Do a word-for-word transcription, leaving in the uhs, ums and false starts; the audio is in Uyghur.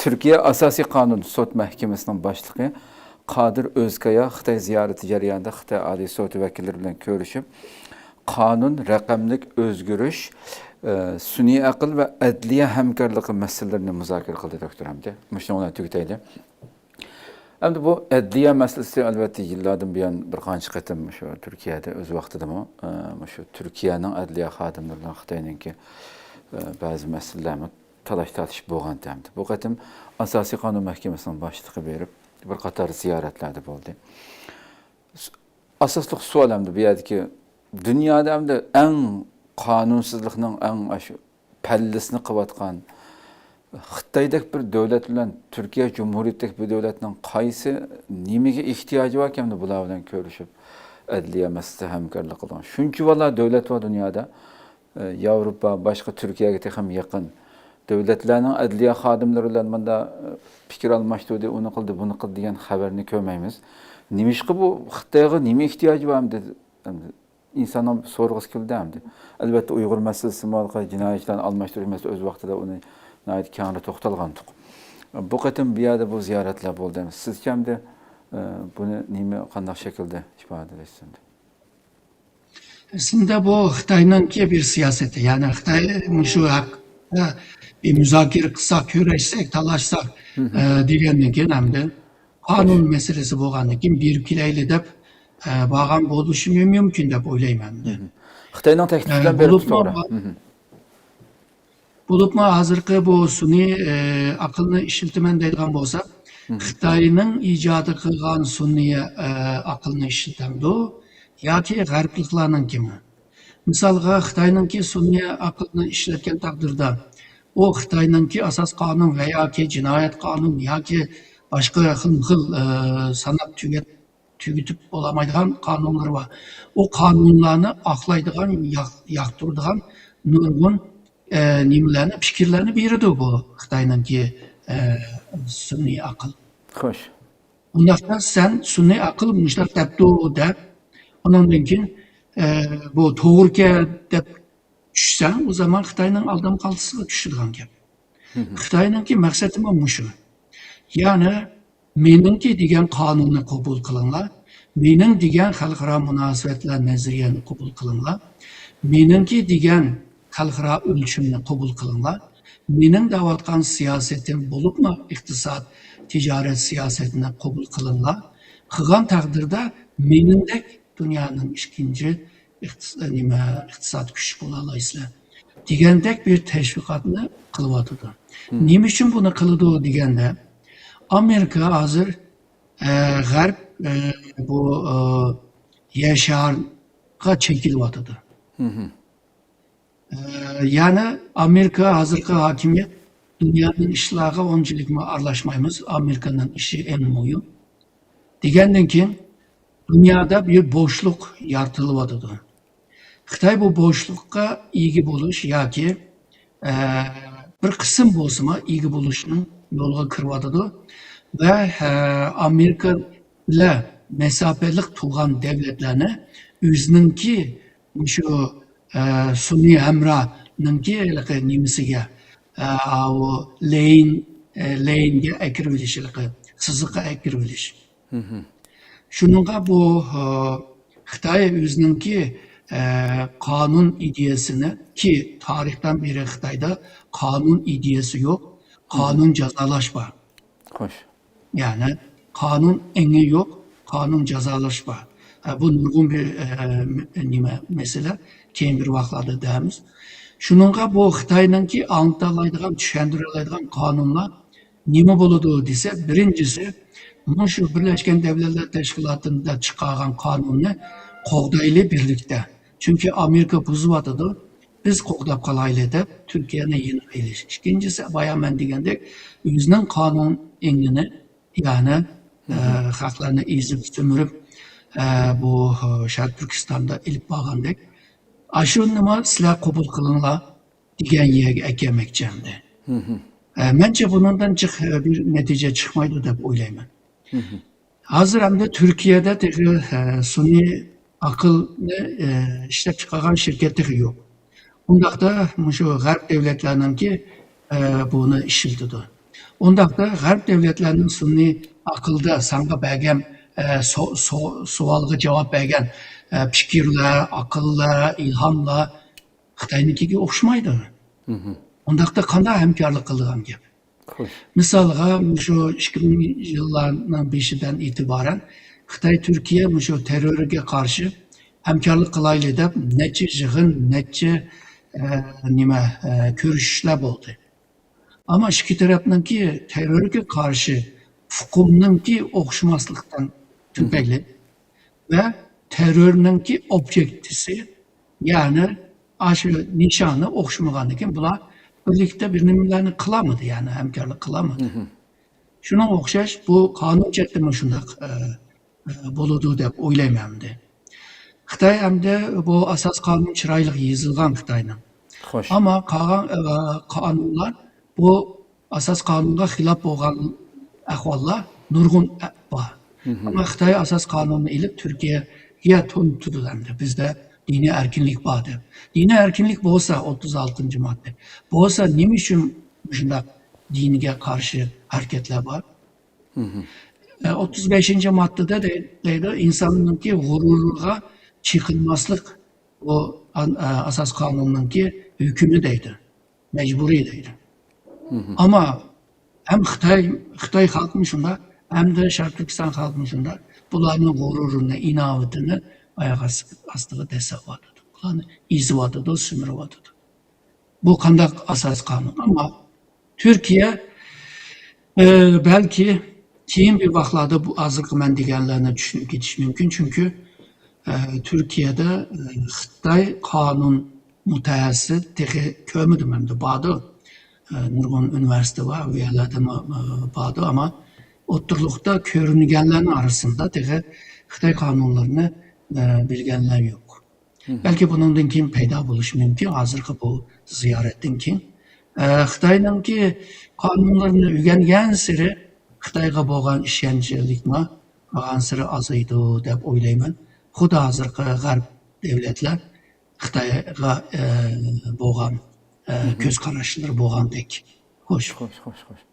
تۈركىيە ئاساسىي قانۇن سوت مەھكىمىسىنىڭ باشلىقى قادىر ئۆزكايا خىتاي زىيارىتى جەريانىدا خىتاي ئالىي سوتى ۋەكىللىرى بىلەن كۆرۈشۈپ، قانۇن، رەقەملىك ئۆزگىرىش، ئە، سۈنئىي ئەقىل ۋە ئەدلىيە ھەمكارلىقى مەسىلىلىرىنى مۇزاكىرە قىلدى، دوكتور ھەمدى. مۇشۇنىڭ بىلەن تۈگىتەيلى. ئەمدى بۇ ئەدلىيە مەسىلىسى، ئەلۋەتتە، يىللاردىن بۇيان بىر قانچە قېتىم شۇ تۈركىيەدە ئۆز ۋاقتىدىمۇ، ئە، مۇشۇ تۈركىيەنىڭ ئەدلىيە خادىملىرى بىلەن خىتاينىڭكى، ئە، بەزى مەسىلىلەرمۇ تالاش-تارتىش بولغانىدى. ئەمدى بۇ قېتىم ئاساسىي قانۇن مەھكىمىسىنىڭ باشلىقى بېرىپ، بىر قاتار زىيارەتلەردە بولدى. ئاساسلىق سوئال ئەمدى بۇ يەردىكى، دۇنيادا ئەمدى ئەڭ قانۇنسىزلىقنىڭ ئەڭ ئاشۇ پەللىسىنى قىلىۋاتقان خىتايدەك بىر دۆلەت بىلەن تۈركىيە جۇمھۇرىيىتىدەك بىر دۆلەتنىڭ قايسى، نېمىگە ئېھتىياجى باركەن بۇلار بىلەن كۆرۈشۈپ، ئەدلىيە مەسىلىسىدە ھەمكارلىق قىلىدىغان؟ شۇنچىۋالا دۆلەت بار دۇنيادا. ئە، ياۋروپا، باشقا تۈركىيەگە تېخىمۇ يېقىن دۆلەتلەرنىڭ ئەدلىيە خادىملىرى بىلەن مۇندا، ئە، پىكىر ئالماشتۇردى، ئۇنى قىلدى، بۇنى قىلدى دېگەن خەۋەرنى كۆرمەيمىز. نېمىشقا بۇ خىتايغا نېمە ئېھتىياجى بار ئەمدى؟ ئەمدى ئىنساننىڭ سورىغۇسى كېلىدۇ ئەمدى. ئەلۋەتتە، ئۇيغۇر مەسىلىسىمۇ، جىنايى ئىشلارنى ئالماشتۇرۇش مەسىلىسى ئۆز ۋاقتىدا ئۇنى ناھايىتى كەڭرى توختالغانتۇق. بۇ قېتىم بۇ يەردە بۇ زىيارەتلەر بولدى. سىزچە ئەمدى، ئە، بۇنى نېمە، قانداق شەكىلدە ئىپادىلەيسىز ئەمدى؟ ئەسلىدە بۇ خىتاينىڭكى بىر سىياسىتى. يەنى خىتاي مۇشۇ ھەقتە بىر مۇزاكىرە قىلساق، كۆرۈشسەك، تالاشساق، ئە، دېگەندىن كېيىن ئەمدى قانۇن مەسىلىسى بولغاندىن كېيىن بېرىپ كېلەيلى دەپ، ئە، بارغان بولۇشى مۇمكىن دەپ ئويلايمەن. خىتاينىڭ تەكلىپى ئە، بىلەن بېرىپ بولۇپمۇ توغرا. بولۇپمۇ ھازىرقى بۇ سۈنئىي، ئە، ئەقىلنى ئىشلىتىمەن دەيدىغان بولسا، خىتاينىڭ ئىجادى قىلغان سۈنئىي، ئە، ئەقىلنى ئىشلىتەمدۇ ياكى غەربلىكلەرنىڭكىمۇ؟ مىسالغا، خىتاينىڭكى سۈنئىي ئەقىلنى ئىشلەتكەن تەقدىردە، ئۇ خىتاينىڭكى ئاساس قانۇن ۋە ياكى جىنايەت قانۇن ياكى باشقا خىلمۇخىل، ئە، ساناپ تۈگەت-، تۈگىتىپ بولالمايدىغان قانۇنلىرى بار. ئۇ قانۇنلارنى ئاقلايدىغان، ياق-، ياقتۇرىدىغان نۇرغۇن، ئە، نېمىلەرنى، پىكىرلەرنى بېرىدۇ بۇ خىتاينىڭكى، ئە، سۈنئىي ئەقىل. خوش. ئۇنداقتا سەن سۈنئىي ئەقىل مۇشۇنداق دەپتۇ دەپ، ئۇنىڭدىن كېيىن، ئە، بۇ توغرىكەن دەپ چۈشسەڭ، ئۇ زامان خىتاينىڭ ئالدىنقى قالتىسىغا چۈشىدىغان گەپ. خىتاينىڭكى مەقسىتىمۇ مۇشۇ. يەنى، مېنىڭكى دېگەن قانۇننى قوبۇل قىلىڭلار، مېنىڭ دېگەن خەلقئارا مۇناسىۋەتلەر نەزەرىيەنى قوبۇل قىلىڭلار، مېنىڭكى دېگەن خەلقئارا ئۆلچىمىنى قوبۇل قىلىڭلار، مېنىڭ دەۋاتقان سىياسىتىم بولۇپمۇ ئىقتىساد، تىجارەت سىياسىتىنى قوبۇل قىلىڭلار. قىلغان تەقدىردە مېنىڭدەك دۇنيانىڭ ئىككىنچى ئىقتىس-، نېمە، ئىقتىساد كۈچى بولالايسىلەر دېگەندەك بىر تەشۋىقاتنى قىلىۋاتىدۇ. نېمە ئۈچۈن بۇنى قىلىدۇ دېگەندە، ئامېرىكا ھازىر، ئە، غەرب، ئە، بۇ، ئە، يەر شارىغا چېكىلىۋاتىدۇ. ئە، يەنى ئامېرىكا ھازىرقى ھاكىمىيەت دۇنيانىڭ ئىشلارغا ئۇنچىلىكمۇ ئارىلاشمايمىز، ئامېرىكانىڭ ئىشى ئەڭ مۇھىم دېگەندىن كېيىن، دۇنيادا بىر بوشلۇق يارىتىلىۋاتىدۇ. خىتاي بۇ بوشلۇققا ئىگە بولۇش ياكى، ئە، بىر قىسىم بولسىمۇ ئىگە بولۇشنىڭ يولىغا كىرىۋاتىدۇ ۋە، ئە، ئامېرىكا بىلەن مەساپىلىك تۇرغان دۆلەتلەرنى ئۆزىنىڭكى مۇشۇ، ئە، سۈنئىي ھەمراھنىڭكى ھېلىقى نېمىسىگە، ئە، ئاۋۇ لەين، ئە، لەينگە ئەكىرىۋېلىش، ھېلىقى سىزىققا ئەكىرىۋېلىش. شۇنىڭغا بۇ، ئە، خىتاي ئۆزىنىڭكى، ئە، قانۇن ئىدىيەسىنى، كى تارىختىن بېرى خىتايدا قانۇن ئىدىيەسى يوق، قانۇن جازالاش بار. خوش. يەنى قانۇن ئېڭى يوق، قانۇن جازالاش بار. ھە، بۇ نۇرغۇن بىر، ئە، نېمە، مەسىلە، كېيىن بىر ۋاقىتلاردا دەيمىز. شۇنىڭغا بۇ خىتاينىڭكى ئاڭلىتالايدىغان، چۈشەندۈرەلەيدىغان قانۇنلار نېمە بولىدۇ دېسە، بىرىنچىسى، مۇشۇ بىرلەشكەن دەۋلەتلەر تەشكىلاتىدا چىقارغان قانۇننى قوغدايلى بىرلىكتە. چۈنكى ئامېرىكا بۇزۇۋاتىدۇ، بىز قوغداپ قالايلى دەپ تۈركىيەنى يېنىغا ئېلىش. ئىككىنچىسى، بايا مەن دېگەندەك، ئۆزىنىڭ قانۇن ئېڭىنى، يەنى، ئە، خەقلەرنى ئېزىپ، سۈمۈرۈپ، ئە، بۇ، ئە، شەرقىي تۈركىستاندا ئېلىپ بارغاندەك، ئاشۇنىمۇ سىلەر قوبۇل قىلىڭلار دېگەن يەرگە ئەكەلمەكچى ئەمدى. ئە، مەنچە بۇنىڭدىن جىق، ئە، بىر نەتىجە چىقمايدۇ دەپ ئويلايمەن. ھازىر ئەمدى تۈركىيەدە تېخى، ئە، سۈنئىي ئەقىلنى، ئە، ئىشلەپ چىقارغان شىركەت تېخى يوق. ئۇنداقتا مۇشۇ غەرب دۆلەتلەرنىڭكى، ئە، بۇنى ئىشلىتىدۇ. ئۇنداقتا غەرب دۆلەتلەرنىڭ سۈنئىي ئەقىلدە ساڭا بەرگەن، ئە، سو-، سو-، سوئالغا جاۋاب بەرگەن، ئە، پىكىرلەر، ئەقىللەر، ئىلھاملار خىتاينىڭكىگە ئوخشىمايدۇ. ئۇنداقتا قانداق ھەمكارلىق قىلىدىغان گەپ؟ خوش. مىسالغا، مۇشۇ ئىككى مىڭىنچى يىللارنىڭ بېشىدىن ئېتىبارەن خىتاي تۈركىيە مۇشۇ تېررورغا قارشى ھەمكارلىق قىلايلى دەپ نەچچە يىغىن، نەچچە، ئە، نېمە، ئە، كۆرۈشۈشلەر بولدى. ئەمما ئىككى تەرەپنىڭكى تېررورغا قارشى ئۇقۇمنىڭكى ئوخشىماسلىقتىن تۈپەيلى ۋە تېررورنىڭكى ئوبيېكتىسى، يەنى ئاشۇ نىشانى ئوخشىمىغاندىكىن بۇلار بىرلىكتە بىر نېمىلەرنى قىلالمىدى، يەنى ھەمكارلىق قىلالمىدى. شۇنىڭغا ئوخشاش بۇ قانۇن جەھەتتىمۇ شۇنداق، ئە، ئە، بولىدۇ دەپ ئويلايمەن ئەمدى. خىتاي ئەمدى بۇ ئاساس قانۇن چىرايلىق يېزىلغان خىتاينىڭ. خوش. ئەمما قالغان، ئە، قانۇنلار بۇ ئاساس قانۇنغا خىلاپ بولغان ئەھۋاللار نۇرغۇن ئە-، بار. ئەمما خىتاي ئاساس قانۇننى ئېلىپ تۈركىيەگە تونۇتىدۇ ئەمدى. بىزدە دىنىي ئەركىنلىك بار دەپ. دىنىي ئەركىنلىك بولسا، ئوتتۇز ئالتىنچى ماددا بولسا، نېمە ئۈچۈن مۇشۇنداق دىنگە قارشى ھەرىكەتلەر بار؟ ئە، ئوتتۇز بەشىنچى ماددىدا دەي-، دەيدۇ، ئىنساننىڭكى غۇرۇرىغا چېقىنماسلىق بۇ ئان-، ئە، ئاساس قانۇننىڭكى ھۆكمى دەيدۇ. مەجبۇرىي دەيدۇ. ئەمما ھەم خىتاي، خىتاي خەلقىمۇ شۇنداق، ھەمدە شەرقىي تۈركىستان خەلقىمۇ شۇنداق. بۇلارنىڭ غۇرۇرىنى، ئىناۋىتىنى ئاياغ ئاستىغا دەسسەۋاتىدۇ. بۇلارنى ئېزىۋاتىدۇ، سۈمۈرۈۋاتىدۇ. بۇ قانداق ئاساس قانۇن؟ ئەمما تۈركىيە، ئە، بەلكى كېيىن بىر ۋاقىتلاردا بۇ ھازىرقى مەن دېگەنلەرنى چۈشىنىپ كېتىشى مۇمكىن. چۈنكى، ئە، تۈركىيەدە، ئە، خىتاي قانۇن مۇتەخەسسىسى تېخى كۆرمىدىم ئەمدى. باردۇ. ئە، نۇرغۇن ئۇنىۋېرسىتېت بار، ئۇ يەرلەردىمۇ، ئە، باردۇ. ئەمما ئوتتۇرىلىقتا كۆرۈنگەنلەرنىڭ ئارىسىدا تېخى خىتاي قانۇنلىرىنى، ئە، بىلگەنلەر يوق. بەلكى بۇنىڭدىن كېيىن پەيدا بولۇشى مۇمكىن، ھازىرقى بۇ زىيارەتتىن كېيىن. ئە، خىتاينىڭكى قانۇنلىرىنى ئۆگەنگەنسېرى خىتايغا بولغان ئىشەنچلىكمۇ بارغانسېرى ئازايدۇ دەپ ئويلايمەن. خۇددى ھازىرقى غەرب دۆلەتلەر خىتايغا، ئە، بولغان، ئە، كۆز قاراشلىرى بولغاندەك. خوش. خوش، خوش، خوش.